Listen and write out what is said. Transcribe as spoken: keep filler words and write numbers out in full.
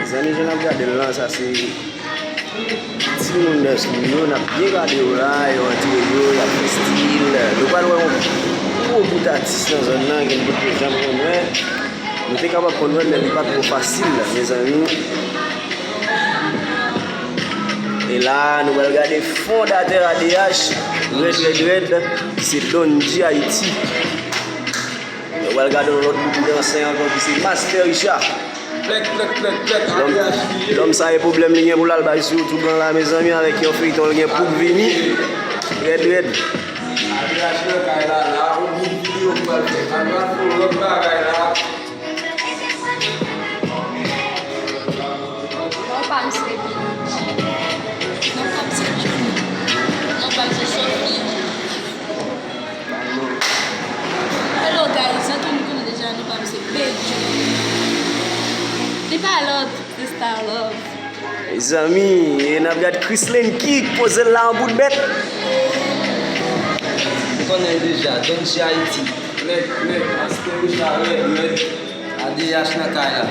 Zanmi, jan n ap gade l lan, sa se timoun dance nou yo, n ap byen gade yo la, yo antre yo, y ap fè stil. Nou pral wè yon gwo bout atis nan zòn nan, gen bout nou janm konn wè. Nou te kapab konn wè l, men li pa t twò fasil, mezanmi. E la, nou pral gade fondatè A D H, rèd, rèd, rèd, ki se Don G Haiti. Nou pral gade yon lòt bout danse ankò ki se Master Richard. Plèk, plèk, plèk, plèk, Lòm, A D H li ye. Lòm sa e pwoblèm li gen pou l al bay sou YouTube lan la, mezanmi, avèk yon feyton l gen pou l vini. Rèd, rèd. A D H nan kay la, la, yon bout videyo pou al fè. Al pral fè yon lòt bagay la. Non pa m se Billie Jean. Non pa m se Johnny. Non pa m se Sophie. Hello guys, jan tout moun konnen deja, non pa m se Bedjou. Li pa lòt, se Star Love. Mezanmi, e n ap gad Chrislane ki poze l la an bout bèt. Ou konnen l deja, Don G Haiti. Nèg, nèg, Master Richard, rèd, rèd. A D H nan kay la.